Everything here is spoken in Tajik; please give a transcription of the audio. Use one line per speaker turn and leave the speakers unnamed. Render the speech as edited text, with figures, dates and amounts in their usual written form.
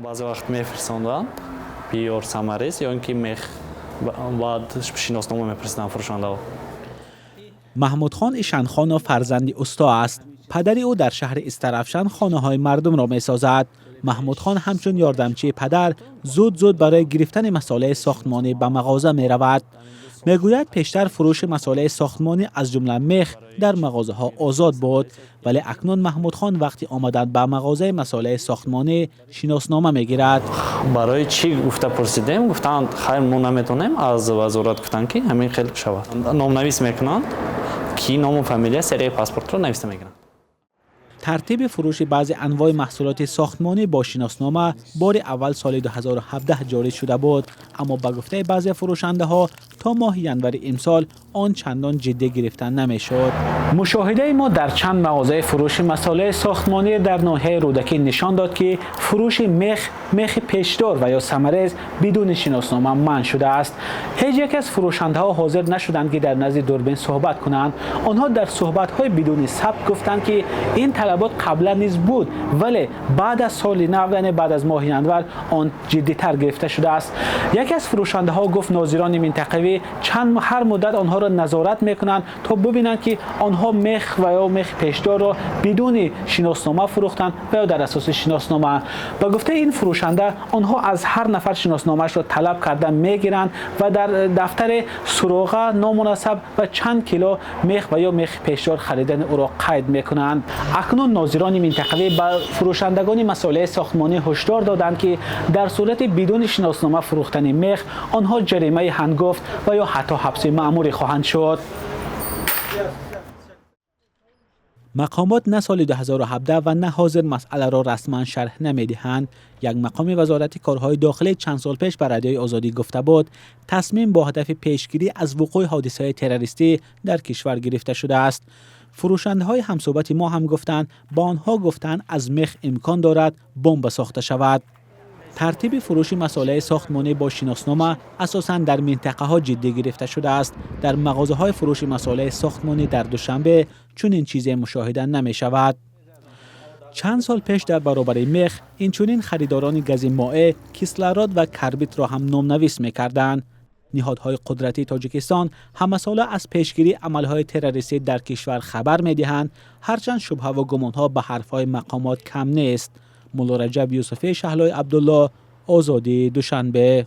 Баъзе вақт мефирсонданд, биёр саморез ё ин ки мех, баъд шиноснома мепурсиданд фурӯшандаҳо.
Маҳмудхон Ишанхонов фарзанди усто аст. Падари ӯ дар шаҳри Истаравшан хонаҳои мардумро месозад. Маҳмудхон ҳамчун ёрдамчии падар зуд-зуд барои гирифтани масолеҳи сохтмонӣ ба мағоза меравад. Мегӯяд, пештар фурӯши масолеҳи сохтмонӣ, аз ҷумла мех, дар мағозаҳо озод буд, вале акнун Маҳмудхон вақти омадан ба мағозаи масолеҳи сохтмонӣ шиноснома мегирад.
Барои чӣ гуфта пурсидем, гуфтанд, хайр, мо наметонем, аз вазорат гуфтанд, ки ҳамин хел шавад. Номнавис мекунанд, ки ному фамилия, серияи паспортро нависта мегиранд.
Тартиби фурӯши баъзе анвои маҳсулоти сохтмонӣ бо шиноснома бори аввал соли 2017 ҷорӣ шуда буд, аммо ба гуфтаи баъзе фурӯшандаҳо, то моҳи январи имсол он чандон ҷиддӣ гирифта намешуд. Мушоҳидаи мо дар чанд мағозаи фурӯши масолеҳи сохтмонӣ дар ноҳияи Рӯдакӣ нишон дод, ки фурӯши мех, мехи печдор ва ё саморез бидуни шиноснома манъ шудааст. Ҳеҷ яке аз фурӯшандаҳо ҳозир нашуданд, ки дар назди дурбин суҳбат кунанд. Онҳо дар суҳбатҳои бидуни сабт гуфтанд, ки ин талабот қаблан низ буд, вале баъд аз соли нав, яъне баъд аз моҳи январ, он ҷиддитар гирифта шудааст. Яке аз фурӯшандаҳо гуфт, нозирони минтақавӣ чанд ҳар муддат онҳоро назорат мекунанд, то бубинанд, ки онҳо мех ва ё мехи печдорро бидуни шиноснома фурӯхтанд ва ё дар асоси шиноснома. Ба гуфтаи ин фурӯшанда, онҳо аз ҳар нафар шиносномаашро талаб карда мегиранд ва дар дафтари суроға, ному насаб ва чанд кило мех ва ё мехи печдор харидани ӯро қайд мекунанд. Акнун нозирони минтақавӣ ба фурӯшандагони масолеҳи сохтмонӣ ҳушдор доданд, ки дар сурати бидуни шиноснома фурӯхтани мех онҳо ҷаримаи ҳангофт ва ё ҳатто ҳабси маъмурӣ хоҳанд шуд. Мақомот на соли 2017 ва на ҳозир масъаларо расман шарҳ намедиҳанд. Як мақоми Вазорати корҳои дохилӣ чанд сол пеш ба Радиои Озодӣ гуфта буд, тасмим бо ҳадафи пешгирӣ аз вуқӯи ҳодисаҳои террористӣ дар кишвар гирифта шудааст. Фурӯшандаҳои ҳамсӯҳбати мо ҳам гуфтанд, ба онҳо гуфтанд, аз мех имкон дорад бомба сохта шавад. Тартиби фурӯши масолеҳи сохтмонӣ бо шиноснома асосан дар минтақаҳо ҷиддӣ гирифта шудааст. Дар мағозаҳои фурӯши масолеҳи сохтмонӣ дар Душанбе чунин чизе мушоҳида намешавад. Чанд сол пеш дар баробари мех инчунин харидорони гази моеъ, кислород ва карбидро ҳам номнавис мекарданд. Ниҳодҳои қудратии Тоҷикистон ҳамасола аз пешгирии амалҳои террористӣ дар кишвар хабар медиҳанд, ҳарчанд шубҳаву гумонҳо ба ҳарфҳои мақомот кам нест. Мулло Раҷаб Юсуфӣ, Шаҳлои Абдулло, Озодӣ, Душанбе.